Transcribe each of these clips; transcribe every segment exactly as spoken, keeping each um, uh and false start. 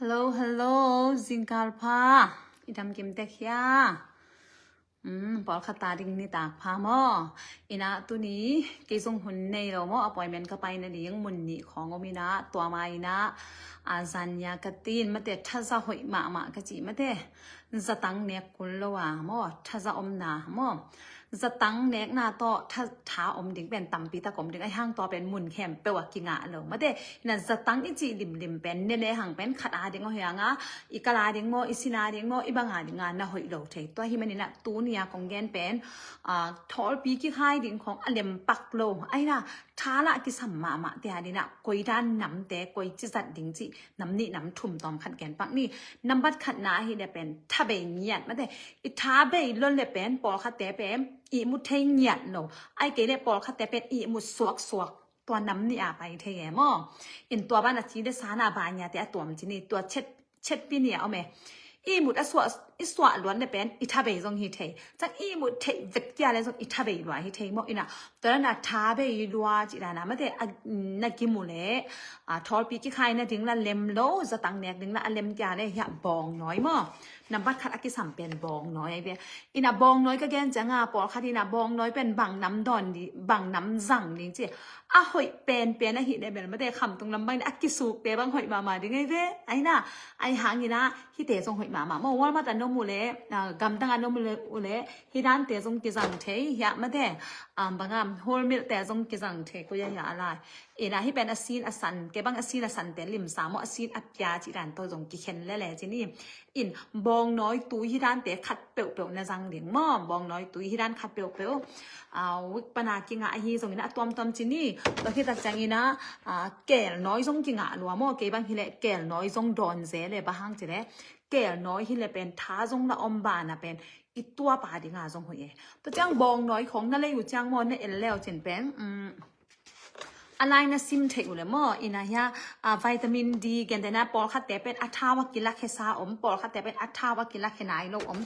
Hello, hello, zingkal pha. I dam kim tek hia? Um, pawlkhat ta ding nitak pha maw? Ina tuni kei zong hun nei lo maw? Appointment ka pai nading mun nih khawng om ina, tua ma ina, a, zan nia ka tin, mate, thaza hoih mahmah ka cih, mate. Zatang nek kul lo a maw? Thaza omna maw? Zatang nekna tawh tha, tha om ding pen tampi tak om ding. Ahi hang tua pen mun khempeuh ah kingah lo, mate. Ina zatang i cih limlim pen ne lehang pen khat a ding aw hiang a, i kal a ding maw, i sin a ding maw, i bang a ding a na hoih lo thei. Tua hi man ina tuni a kong gen pen, a, thawlpi kikhai ding khawng a lem pak lo. Ahi na, tha lah kisam mahmah te a ding a, koi dan namte, koi ci zat ding cih nam nih nam thum tawm khat gen pak ni. Nambat khatna ahi le pen tha bei ngiat, mate. I tha bei lo le pen pawlkhatte pen ihmut thei ngiat lo. Ahi kei le pawlkhatte pen ihmut suaksuak. Tua nam nih a pai thei e maw? In tua ban a ci le sana ba ngiate a tuam ci ni, tua chet, chet pi ni a om e. Ihmut a suah, i suah luat le pen i tha bei zong hi thei. Ciang ihmut theih vet kia le zong i tha bei lua hi thei maw? Ina tua na tha bei lua ci dana, mate, a, na kimu le, a, thawlpi kikhai nading la lem lo, zatang nek ding la a lem kia le hia bawngnawi maw? Nambat khat a kisam pen bawngnawi ahi ve. Ina bawngnawi ka gen ciang a, pawlkhat ina bawngnawi pen bang nam dawn di, bang nam zang ding ci. A hoih penpen ahi le bel, mate, khamtung lam bang a kisukte bang hoih mahmah ding ahi ve. Ahi na, ahi hang ina hite zong hoih mahmah maw? Walmart a na om uh le, a, gamdang a na om uh le, uh le, hi dante zong kizang thei hia, mate. Um, bang a, wholemeal te zong kizang thei, koi a hia a lai. Ina hi pen a sin a san, kei bang a sin a sante limsa maw, a sin a pia ci dan tawh zong kikhen lele ci ni. In bawngnawi tui hi dante khat peuhpeuh na zang ding maw? Bawngnawi tui hi dan khat peuhpeuh. A, wik pana kingah ahi zong ina a tuamtuam ci ni. Tua khit tak ciang ina, a, kelnawi zong kingah lua maw? Kei bang hi le kelnawi zong dawn ze le, bang hang ci le kelnawi hi le pen tha zong la om bana pen i tuapa dinga zong hoih e. Tua ciang bawngnawi khawng na lei uh ciang maw, na el leu cin pen, um, a lai na sim theih uh le maw? Ina hia, a, vitamin D, gentehna pawlkhatte pen a thau a kilakhe sa om, pawlkhatte pen a thau a kilakhe nai lo om.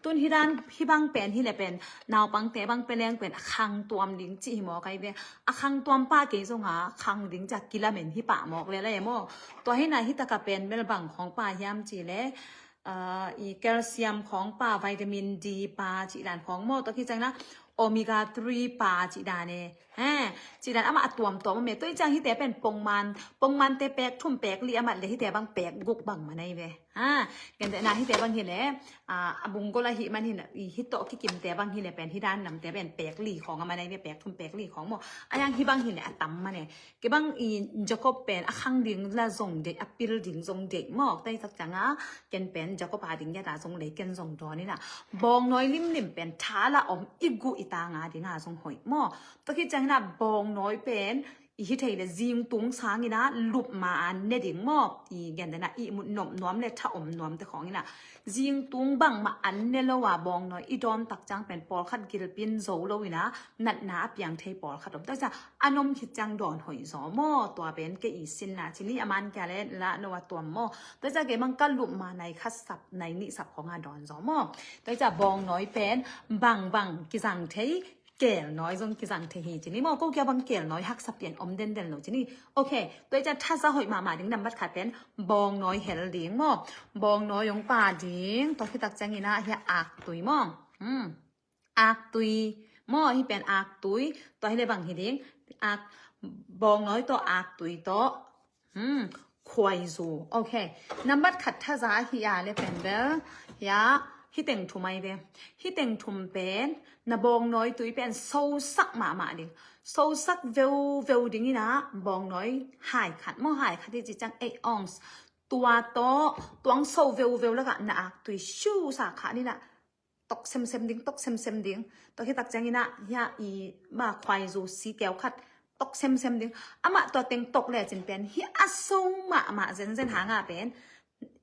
Tun hi dan, hi bang pen hi le pen naupangte bang peleng pen a khang tuam ding ci hi mawk ahi ve. A khang tuam pa kei zong a khang ding ci a kilamen hi pah mawk le le maw? Tua hi na hi taka pen bel bang khawng pa hiam ci le, a, i calcium khawng pa, vitamin D pa ci dan khawng maw? Tua khit ciang na omega three pa ci dan e. He, ci dan amah a tuamtuam om e. Tua hi ciang hite pen pongman, pongmante pek thum pek li amah le hite bang pek guk bang man ahi ve. Ha, gentehna hite bang hi le, a, a bunggol ahi man hi na, i hi tawh kikimte bang hi le pen hi dan namte pen pek li khawng a man ahi ve, pek thum pek li khawng maw? Ahi hang hi bang hi le a tam man e. Kei bang i Jacob pen a khang ding la zong deih, a pil ding zong deih maw? Tua hi tak ciang a, ken pen Jacob a ding ya ta zong lei ken zong dawn ina. Bawngnawi limlim pen tha la om i guh i tanga dinga zong hoih maw? Tua khit ciang ina bawngnawi pen i hi thei le zingtung sang ina lupma an ne ding maw? I gentehna ihmut nop nuam le tha om nuamte khawng ina zingtung bangmah an ne lo a bawngnawi i dawn tak ciang pen pawlkhat gilpin zo lo ina natna a piang thei pawlkhat om. Tua hi ciang a nom khit ciang dawn hoih zaw maw? Tua pen kei i sinna ci ni, a man kia le la no a tuam maw? Tua hi ciang kei bang ka lupma nai khat sap, nai nih sap khawng a dawn zaw maw? Tua hi ciang bawngnawi pen bangbang kizang thei, kelnawi zong kizang thei hi ci ni maw? Ko kia bang kelnawi haksa pian om denden lo ci ni. Ok, tua hi ciang thaza hoih mahmah ding nambat khat pen bawngnawi hel ding maw? Bawngnawi hong pa ding, tua khit tak ciang ina hia aktui maw? Hmm. Aktui maw, hi pen aktui, tua hi le bang hi ding, ak, bawngnawi tawh aktui tawh, hmm, khuaizu. Ok, nambat khat thaza hi a le pen bel, hia, hi teng thum ahi ve. Hi teng thum pen, na bawngnawi tui pen sosak mahmah ding. Sosak veuveu ding ina, bawngnawi hai khat maw, hai khat hi ci ciang eight ounce. Tua tawh, tuang so veuveu lakah na aktui siu sa kha ni na, tok semsem ding, tok semsem ding. Tua khit tak ciang ina, hia i ma khuaizu si keu khat, tok semsem ding. Amah tua teng tok le cin pen, hi a sung mahmah zenzen hanga pen,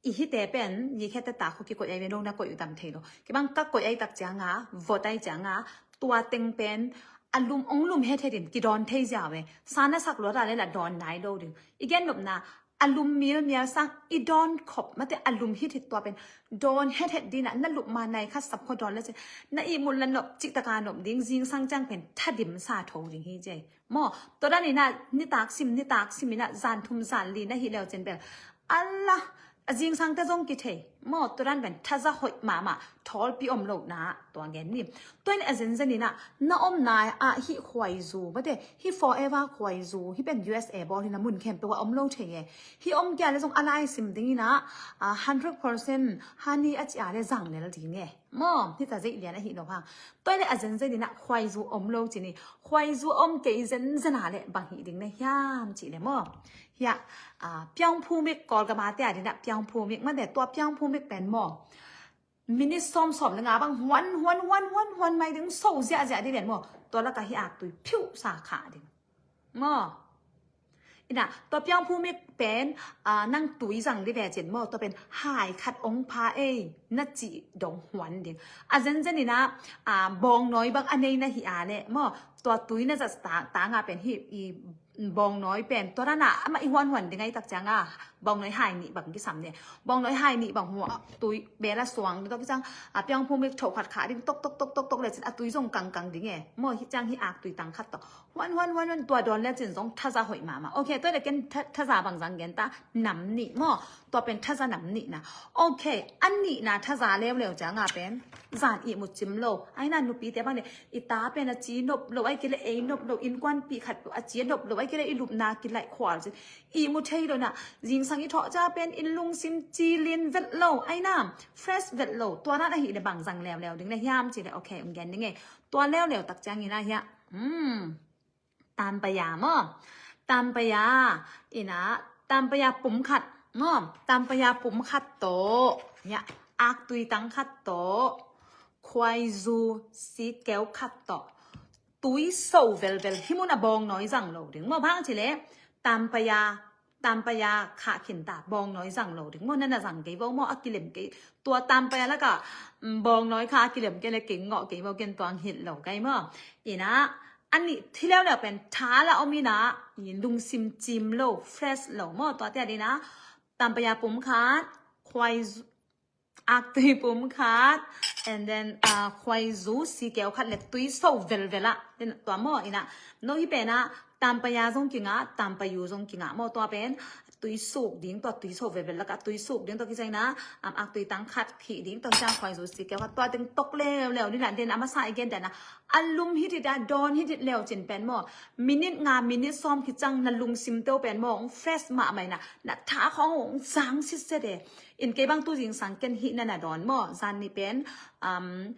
i hite pen, i khete ta khu kikoih ai ve, no na koih utam thei lo. Kibang ka koih ai tak cianga, vot ai cianga, tua teng pen, a lum, ong lum het het in, kidawn thei ziau ve. Sa na sak luat a le la dawn nai lo ding. I gen nopna, a lum mil mial sang i dawn khop, mate a lum hit hit tua pen dawn het het dina, na lupma nai khat sap kho dawn le cin. Na ihmut la nop, cik taka nop ding, zingsang ciang pen thadim sa tho ding hi ci. Maw, tua dan ina, nitak sim, nitak sim ina, zan thum zan li na hi leu cin bel. Allah, A zingsangte zong kithei maw, tua dan pen thaza hoih mahmah, thawlpi om lo na, tua gen ni. Tua in a zenzen in ah na omna ah hih khuaizu mate, hih Forever khuaizu, hih pen U S A bawl hi na, mun khempeuh ah om lo thei e. Hih om kei a leh zong a laisim ding in ah, ah, hundred percent honey a cih a leh zang lel ding e maw, hih tazei lian ahih lo hang. Tua in a zenzen in ah khuaizu om lo ci ni. Khuaizu om kei zenzen a leh bang hih ding na hiam cih leh maw, hiah, ah, piangphu mik, Kawlgam a te a ding ah piangphu mik mate, tua piangphu mik pen maw, minit sawm, sawm le nga bang huan huan huan huan huan mai ding, so ziahziah ding ven maw. Tua lakah hih aktui phiuhsa khah ding maw. In ah tua piangphu mik pen, ah, nang tui zang ding ve cin maw, tua pen hai khat ong pha ei na cih dong huan ding. A zenzen in ah, ah, bawngnawi bang a nei na hih a leh maw, tua tui na zat ta, tangah pen hih i bawngnawi pen tua dan ah amah i huanhuan ding ahih tak ciangah bawngnawi hai nih bang kisam ne. Bawngnawi hai nih bang huan, tui bel a suang ding, tua kiciang, ah, piangphu mik tho khat khah ding, tok tok tok tok tok lecin a tui zong kangkang ding e maw. Hih ciang hih aktui tang khat tawh huan huan huan huan, tua dawn lecin zong thaza hoih mahmah. Ok, tua leh ken tha-, thaza bang zang gen ta, nam nih maw. Tua pen thaza nam nihna. Ok, a nihna thaza leuleu ciangah pen zan ihmut cim lo. Ahi na nupite bang leh i ta pen a ci nop lo, ahih kei leh ei nop lo, innkuanpih khat a ci nop lo, ahih kei leh i lupna kilaih khual cin, ihmu thei lo na. Zingsang i thawh ciang pen in lungsim ci lin vet lo, ahi na fresh vet lo. Tua dan ahih leh bang zang leuleu ding na hiam cih leh, ok, ong gen ding e. Tua leuleu tak ciangin ah hiah, hmm, tampaya maw. Tampaya in ah, tampaya pum khat maw, tampaya pum khat tawh, hiah, aktui tang khat tawh, khuaizu sikeu khat tawh, tui so velvel, hih mun ah bawngnawi zang lo ding maw. Bang hang cih leh tampaya, tampaya khah khin ta, bawngnawi zang lo ding maw. Na na zang kei vo maw, a kilem kei. Tua tampaya lakah, mm, bawngnawi khah a kilem kei leh kei ngawh kei vo, ken tuang hit lo kei maw. In ah a nih, hih leuleu pen tha la om in ah, i lungsim cim lo, fresh lo maw. Tuate a ding in ah tampaya pum khat, khuaizu, aktui pum khat, and then, ah, khuaizu sikeu khat leh tui so velvel ah. Tua maw, in ah no hih pen ah tampaya zong kingah, tampayu zong kingah maw. Tua pen tui suk ding, tua tui so velvel lakah tui suk ding, tua kiciang in ah, um, aktui tang khat khih ding, tua kiciang khuaizu sikeu khat, tua teng tok leuleu ding in ah, den a masa i gen dan ah a lum hit hit ah, dawn hit hit leu cin pen maw, minit nga, minit sawm khit ciang na lungsim teu pen maw, ong fresh mahmah in ah, na tha khawng ong zang sitset e. In kei bang tu zingsang ken hih na na dawn maw, zan nih pen, um,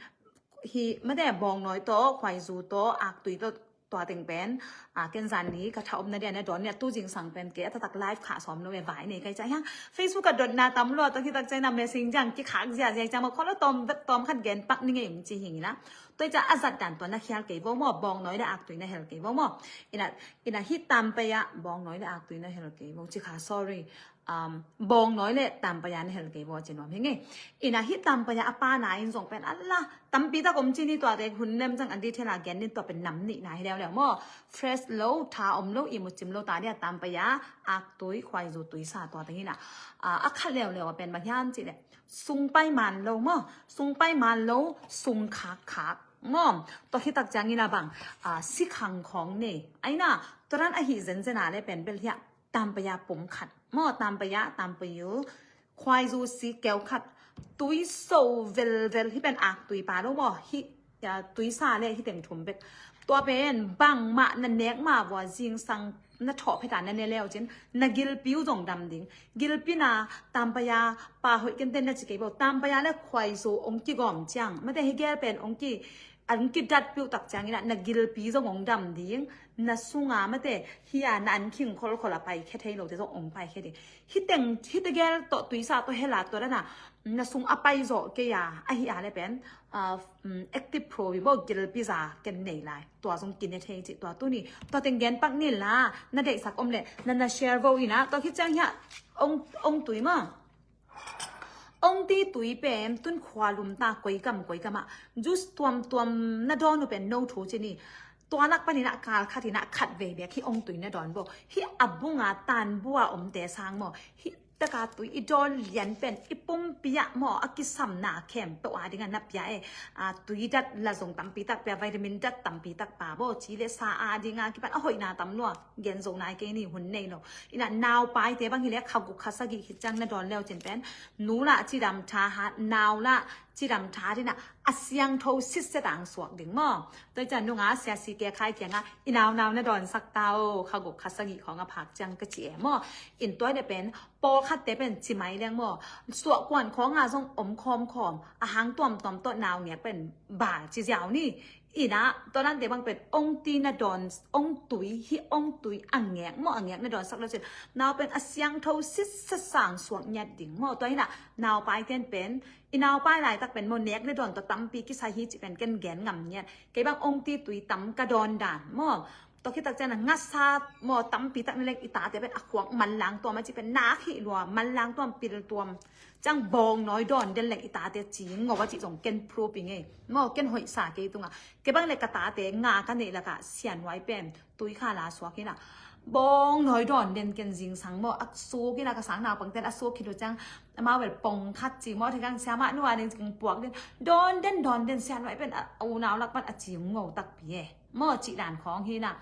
hih mate bawngnawi tawh, khuaizu tawh, aktui tawh, tua teng pen, ah, ken zan nih ka tha omna ding a na dawn in ah, tu zingsang pen kei a taktak live khah sawm lo e, vai nei kei ciang hiang. Facebook ah dotna tam lua, tua khit tak ciang in ah Messenger ah kikhak ziahziah ciang maw, khawl lo, tawm, tawm khat gen pak ning ei, ong ci hi ing in ah. Tua ciang a zat dan tua na khial kei vo maw, bawngnawi leh aktui na hel kei vo maw. In ah, in ah hih tampaya bawngnawi leh aktui na hel kei vo ci kha, sorry. Um, bawngnawi leh tampaya na hel kei vo ci nuam hi ing e. In ah hih tampaya a pana in zong pen a la tampi tak om ci ni, tuate hun nem ciang a detail a gen ning. Tua pen nam nihna hi leuleu maw. Fresh lo, tha om lo, ihmu cim lo ta ding a, tampaya, aktui, khuaizu, tuisa, tua teng in ah, ah, a khat leuleu a pen bang hiam cih leh sung pai man lo maw, sung pai man lo, sung khakkhak maw. Tua khit tak ciangin ah bang, ah, sikhang khawng nei. Ahi na, tua dan ahih zenzen a leh pen bel hiah tampaya pum khat maw, tampaya, tampayu, khuaizu sikeu khat, tui so velvel, hih pen aktui pa lo maw, hih, ah, tuisa leh hih teng thum bek. Tua pen bangmah na nek ma vua, zingsang na thawh phet a na ne leu cin na gilpi uh zong dam ding. Gilpi na tampaya pa hoih kenten na ci kei bo. Tampaya leh khuaizu ong kigawm ciang, mate, hih gel pen ong ki, ong kidatpih uh tak ciangin ah na gilpi zong ong dam ding. Na sunga, mate, hih a na an khing kholkhol a paikhia thei lote zong ong paikhia ding. Hih teng, hihte gel tawh tuisa tawh hel a, tua dan a na sung a paizawh kei a, ahih a leh pen, ah, um, active pro hi bo, gilpi za ken nei lai. Tua zong kine thei cih tua tuni. Tua teng gen pak ni la, na deihsak om leh na na share vo in ah. Tua khit ciang hiah ong, ong tui maw, ong ti tui pen tun khua lum ta, koi kam koi kam ah juice tuamtuam na dawn uh pen no thu ci ni. Tua lak panin ah kal khat in ah khat vei bek hih ong tui na dawn bo. Hih a bung a tanbu a omte sang maw, hih taka tui i dawn lian pen i pumpi ah maw, a kisamna khempeuh a dingah na pia e. A, tui dat la zong tampi tak pia, vitamin dat tampi tak pia maw, ci le sa a dingah kipan a hoihna tam lua, gen zo nai kei ni, hun nei lo. Inah naupaite bang hi le kha guk kha sagih khit ciang na dawn leu cin pen nu lah cidam tha hat, nau lah cidam tha hat inah a siangtho sitset ang suak ding maw. Tua i ciang nungah siasi ke khai kiangah i naunau na dawnsak ta o, kha guk kha sagih khawng a phak ciang ka ci e maw. In tua hi le pen pawlkhatte pen ci mai leng maw, suahkuan khawngah zong om khawmkhawm, a hang tuamtuam tawh naungek pen bal ci ziau ni. Inah tua dante bang pen ong ti na dawn, ong tui, hih ong tui a ngek maw, a ngek na dawnsak lo cin nau pen a siangtho sitset sang suak ngiat ding maw. Tua hinah naupaiten pen i naupai laitak pen maw, nek na dawn tua tampi kisai hi ci pen ken gen ngam ngiat. Kei bang ong ti tui tam ka dawn dan maw. Tua khitak ciang a ngasa maw tampi tak na leng i tate pen a khuak manlang tuam a ci pen nak hih lua, manlang tuam, pil tuam. Ciang bawng nawi dawn den leng i tate ci ngo a ci zong ken proof i ngei maw, ken hoihsa kei tungah. Kei bang le ka tate nga ka neih lakah sianhuai pen tui kha la suak hinah bawng nawi dawn den ken zingsang maw, a suk hinah ka sang naupangten a suk khit uh ciang amau bel pong khat ci maw, thei kang siamah nu a ding ci kang puak den, dawn den, dawn den, sianhuai pen a unau lak pan a ci ngo takpi e. Maw cih dan khawng hinah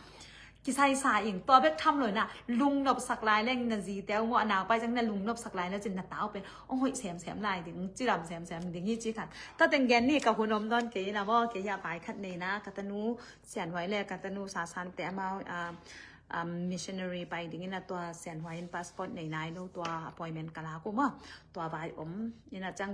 kisaisa ing. Tua bek tham lo inah lungnopsak lai leng na zite uh maw, a naupai ciang na lungnopsak lai lo cin na tau pen ong hoih semsem lai ding, cidam semsem ding hi ci khat. Tua teng gen ni, ka hun om dawn kei inah maw, kei hi a pai khat nei inah ka tanu sianhuai le ka tanu sasante amau, ah, um, missionary pai ding inah tua sianhuai in passport nei nai lo, tua appointment ka lak uh maw, tua vai om inah ciang